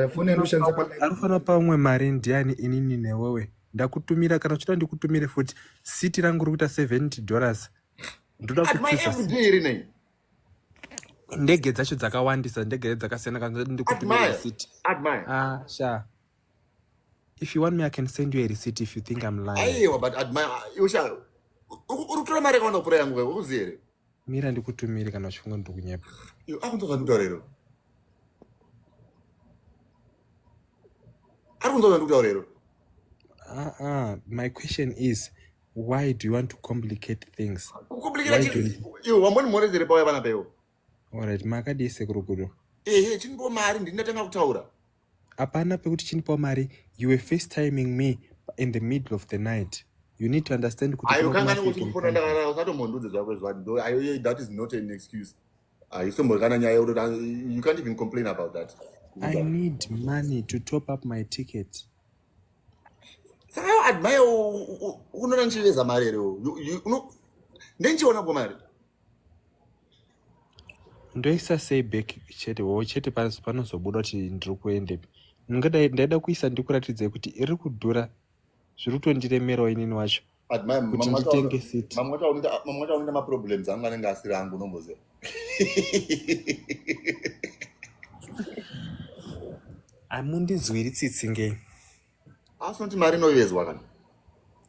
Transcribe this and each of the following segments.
Admire foni yandoshandisa pa Ari kufanira kupa umwe mari ndiani inini newewe? Ndakutumira kana uchida ndikutumire futi. City rangu riri kuita 70 dollars. Ndoda Admire kuchuza every city. day here nei. Ndege dzacho dzakawandisa, ndege dzakasiyana kana uchida ndikutumire Admire. receipt. Admire. Ah, sha. If you want me I can send you a receipt if you think I'm lying. Aiwa but admire iwe sha uri kutora mari yakawanda kupfuura yangu wewe uziye here? Mira ndikutumire kana uchifunga ndiri kunyepa. Iwe akunzwa zvandikutaura here? Ari kunzwa zvandikutaura here? Ah, ah, my question is why do you want to complicate things? Kucomplicate Why chii? do you... Iwe wambondimhoresa here pauya panapa iwe? Alright, makadii sekuru Gudo? Ehe, chindipawo mari ndini ndatanga kutaura. Hapana pekuti chindipawo mari, you were FaceTiming me in the middle of the night. You need to understand kuti Ayo kuno kangani kuti kuma-African kufona country. ndakarara usatombondudze zvako izvo ndo ayo that is not an excuse. Haisimbori kana nyaya yekuti you can't even complain about that. I need money to top up my ticket. Saka yo admire unoona ndichiveza mari here? Ndenchiona ko mari? Ndoisa sei back chete wo chete panozobuda kuti ndiri kuendepi. Ndingadai ndaida kuisa ndikuratidzei kuti iri kudhura zviri kutondiremerawo inini wacho Admire kuti nditenge seat. Mamwe acho unoita maproblems angu anenge asiri angu unomboziva. Amundinzwiri tsitsi ngei? Asi unoti mari inovezwa kana?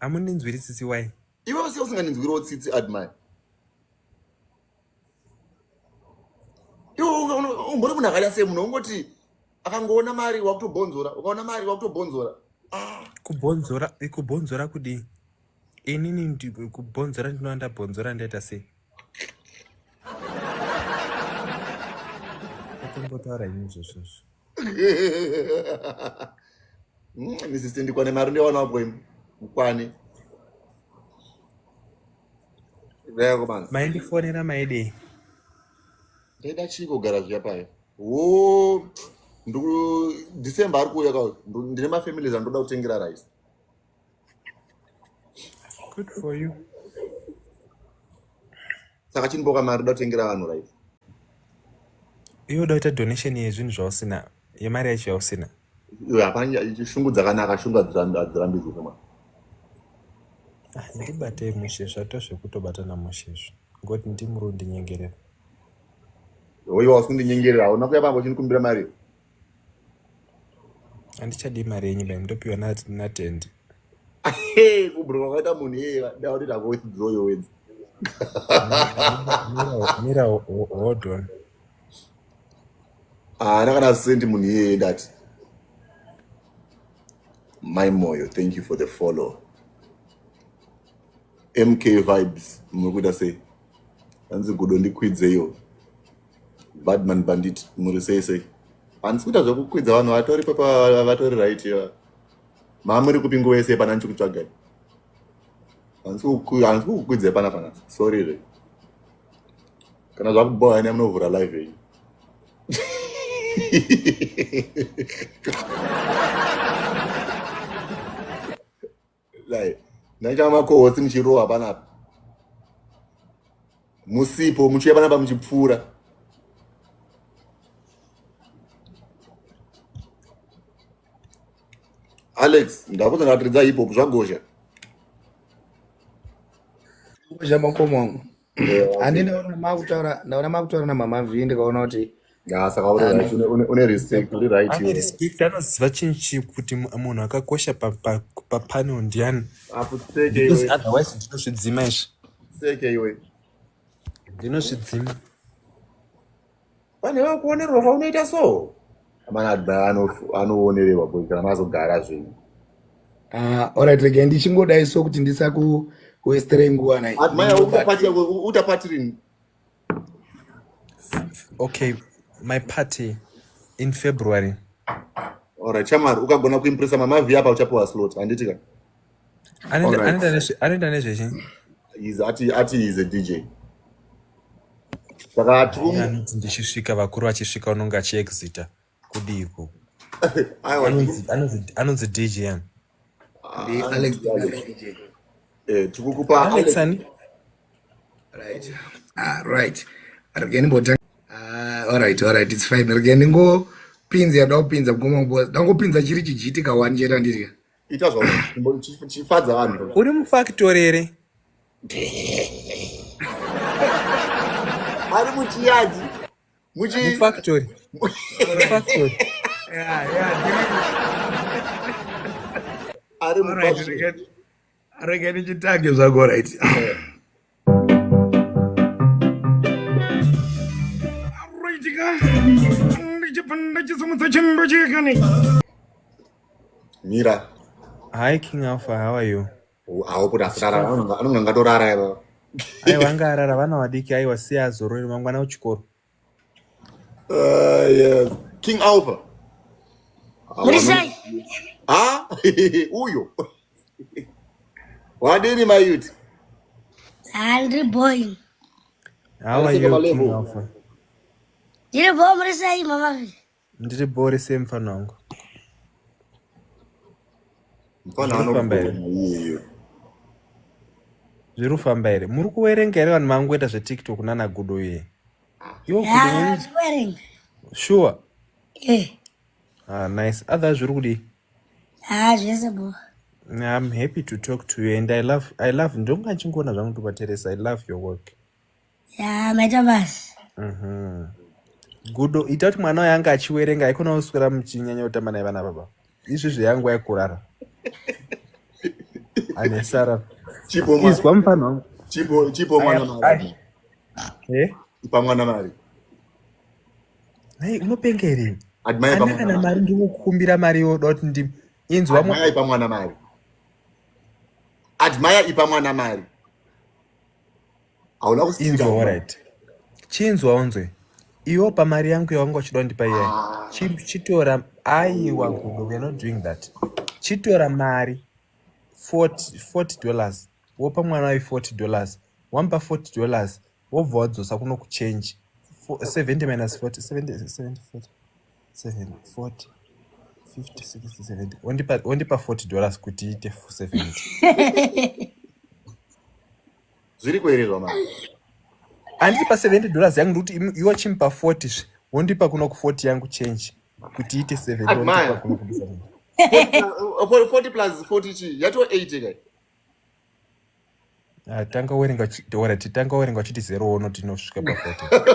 Amundinzwiri tsitsi why? Iwe usiye usingandinzwiriwo tsitsi Admire. Iwe umbori munhu akaita sei munhu ungoti akangoona mari wakutobhonzora ukaona mari wakutobhonzora. Ah. Kubhonzora kubhonzora kudii? Inini kubhonzora ndinova ndabhonzora ndaita sei? Atombotaura ini izvozvo. Mrs. Ndikwane mari ndoiwana wapo imi. Mukwane. Maindifonera maidei? Ndaida chii kugara zviya payo. Wo ndiku December ari kuuya ka ndine mafamilies andoda kutengera rice. Good for you. Saka chindipoka mari ndoda kutengera vanhu rice. Iwe uda kuita donation yezvinhu zvausina, yemari yacho yausina. Iwe hapana shungu dzakanaka, shungu hadzirambidzwi kama. Ah, ndibatei mushe zvato zvekutobatana mushe izvo. Ngoti ndimuri kundinyengerera. Iwe wasi kundinyengerera, hauna kuya pambo uchindikumbira mari. Handichadi mari yenyu bai ndopiwa naTendi. Hey, kubhuruka kwakaita munhu iyeye da kuti ndako withdraw your words. Mira, mira, hold on. Haana kana sendi munhu iyeye ndati. Mai Moyo, thank you for the follow. MK Vibes, muri kuita sei? Hanzi gudo ndikwidzeiwo. Badman Bandit, muri sei sei? Handisi kuita zvekukwidza vanhu vatori papa vatori right ya. Mamuri kupi nguva yese pana ndichikutsvagai. Handisi kukukwidzai pana pana. Sorry re. Kana zvakubhowa ine munovhura live yenyu. Like, ndaita makohotsi muchirohwa panapa. Musipo muchiuya panapa muchipfuura. Alex, ndakuti ndatiridza hip hop zvagozha. Gozha makomo wangu. Handi ndaona makutaura, ndaona makutaura na mama V ndikaona kuti Ya, saka uri right, une respect, uri right. Ane respect anoziva chinhu chii kuti munhu akakosha pa pa pa panel ndiani. Apo tseke Because iwe. otherwise ndinozvidzima izvi. Tseke iwe. Ndinozvidzima. Pane vakuonererwa kwaunoita so. Amana admire anoonererwa boy kana mazogara zvenyu. Ah, alright regai ndichingodai so kuti ndisaku westere nguva nai. Admire utapati utapati rini? Okay, my party in February. Alright, chamari ukagona kuimpressa mama V apa uchapiwa slot, handiti ka? Anoenda nezvechi? He's ati ati he's a DJ. Saka anoti ndichisvika vakuru vachisvika unonge achiexita kudii ikoko? Anonzi DJ yani. Ndi Alex DJ. Eh, tikukupa Alex ani? Right. Ah, right. Regai ndimbotanga. Ah, all right, all right, it's fine. Regai ndingo Pinzi yada kupinza mukoma boss. Ndangopinza chiri chijiti ka one chete andiri. Ita zvauri chifadza vanhu. Uri mufactory here? Ari muchiyadzi. Muchi mufactory. Mufactory. Yeah, yeah. Ari All right, mufactory. Rega ndichitange zvangu right. Mira. Hi King Alpha, how are you? Hawo kuti asirara anonga angatorara iva. Aiwa anga arara vana vadiki aiwa siya azorore mangwana kuchikoro. Yes. King Alpha. Muri sei? Ha? Uyo. Wadini mayuti? Ah, ndiri boy. How are Ari you sei King pamalevel? Alpha? Ndiri boy muri sei mama? Ndiri bore sei mufana wangu. Mfana Zviri kufamba here? anogona iyeyo. Zviri kufamba here? Muri kuwerenga here vanhu mangoita zveTikTok nana Gudo iye? Iwo Gudo Ya, uri tikuwerenga. sure? Eh, Ah, nice. Otherwise zviri kudii? ah, zvese bo. I'm happy to talk to you and I love ndonga ndichingoona zvangu ndopateresa. I love your work. Ya, maita basa. Gudo ita kuti mwana uyu anga achiwerenga aikona kuswera muchinyanya kutamba naye vana baba. Izvizvi yangu yakurara. Ane sara. Chipo mwana. Izwa mufana wangu. Chipo chipo mwana mari. Eh? Ipa mwana mari. Nei unopenga here? Admire ipa Ana mwana kana mari. mari ndikukumbira mari yoda kuti ndi inzwa Admire ipa mwana mari. Admire ipa mwana mari. Hauna kustika. Inzwa alright. Chinzwa unzwe. Iwo pamari yangu yawanga uchida kundipa iyai. Chitora aiwa Gudo, we are not doing that. Chitora mari $40 wopa mwana wayo $40 wamupa $40 wobva wadzosa kuno kuchange 70 minus 40 70 70 40 7 40 50 60 70 wondipa $40 kuti iite 70. Zviri kuerezwa mari. Handiti pa $70 yangu ndikuti iwe chimupa 40 zve wondipa kuno ku 40 yangu change kuti iite 70 wondipa Admire. kuno ku 70. 40 plus 40 chi yatova 80 kai. Ah, tanga werenga alright, tanga werenga uchiti 0 wono tinosvika pa 40.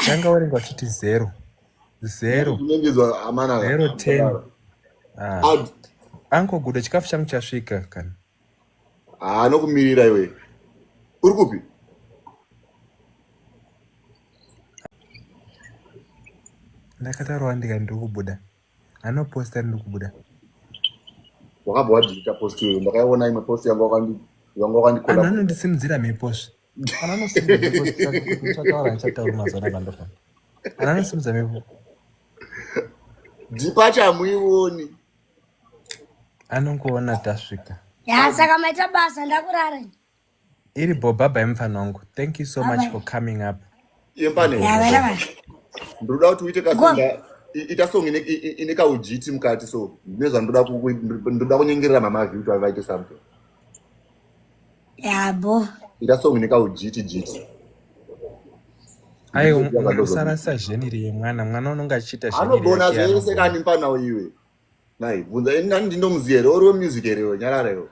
Tanga werenga uchiti 0 0 Kunengedzwa amana. 0 10. Ah. Ad Uncle Gudo chikafu changu chasvika kana. Anokumirira iwe. Uri kupi? Ndakataurawa ndikati ndiri kubuda. Anoposta ndiri kubuda. Wakabva wadelete post iyoyo. Ndakaiona imwe post yangu wakandi yangu Anhu wakandikola. anondisimudzira mhepo zve. Anhu anosimudza mhepo ndichataura ndichataura mazuva ano pandofamba. Anhu anosimudza mhepo. Departure hamuioni. Anongoona tasvika. Ya, saka maita basa ndakurara. Iri bo bye mufana wangu. Thank you so much Bye-bye. for coming up. Yempane. Ya, maita basa. Ndinoda kuti uite Go. kasonga ita song ine kaujiti mukati so nezvandoda ndoda kunyengerera mama view kuti vaite something. Ya, bo. Ita song ine kaujiti jiti. Aiwa Ndizvo usarasa genre yemwana. Mwana unonge achiita genre Anogona yake zvese anogona. kani mfana iwe. Nai bvunza ini ndindomuziya here uri wemusic here iwe nyarara iwe.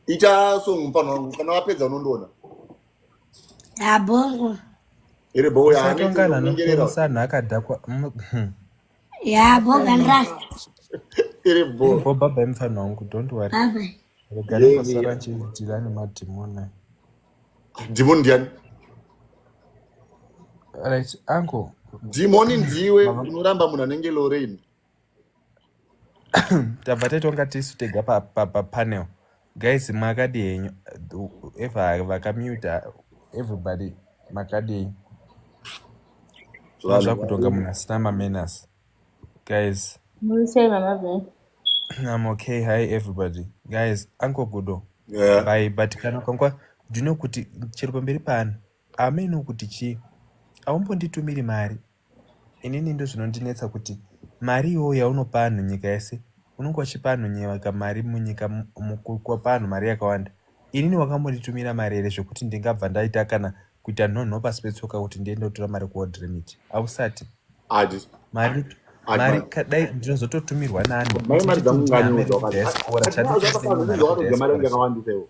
Ita song mfana wangu kana wapedza unondiona. Ya, bongo. Iri bo Usatonga yaanetsa kunyengerera. anokonesa anhu akadhakwa. Ya, bo gandra. Iri bo. Bo bye mufana wangu. Don't worry. Bye bye. Rega Yeah, ndingosara yeah. nchideala nemadhimoni. Demon ndiani? Right, uncle. Demon ndiwe Mama. unoramba munhu anenge Lorraine. Tabva taitonga tisu tega papanel. Guys, makadi henyu eva vakamuta everybody makadi Vanhu zvakutonga munhu asina mamenas. Guys, Muri sei mama ve? I'm okay. Hi everybody. Guys, Uncle Gudo. Yeah. Bye, but kana kwangwa do you know kuti chero pamberi paanhu ameno kuti chii aumbonditumiri mari inini ndo zvinondinetsa kuti mari iyoyo yaunopa anhu nyika yese unonge uchipa anhu nyika mari munyika kupa anhu mari yakawanda inini wakambonditumira mari here zvekuti ndingabva ndaita kana Kuita nhonho pasi petsoka kuti ndiende kutora mari kuWorldRemit. Hausati. Ati Mari ati mari dai ndinozototumirwa nani mai kuti mari nditi dzangu ndine hama iri nganyudza kudiaspora chanditi ndine munhu ari wakatodya mari yangu kudiaspora. Yakawandisa iwo.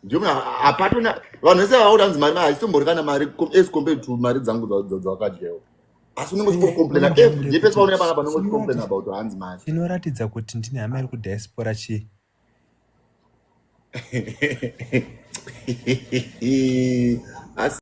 Ndio hapatona vanhu vese vavakuti hanzi mari haisitombori kana mari as compared to mari dzangu dzawakadya iwo, asi unenge uchingocomplaina Point yangu every day ndeyekuti pese paunouya panapa unenge uchicomplaina about hanzi mari. Chinoratidza kuti ndine hama iri kudiaspora chii? Asi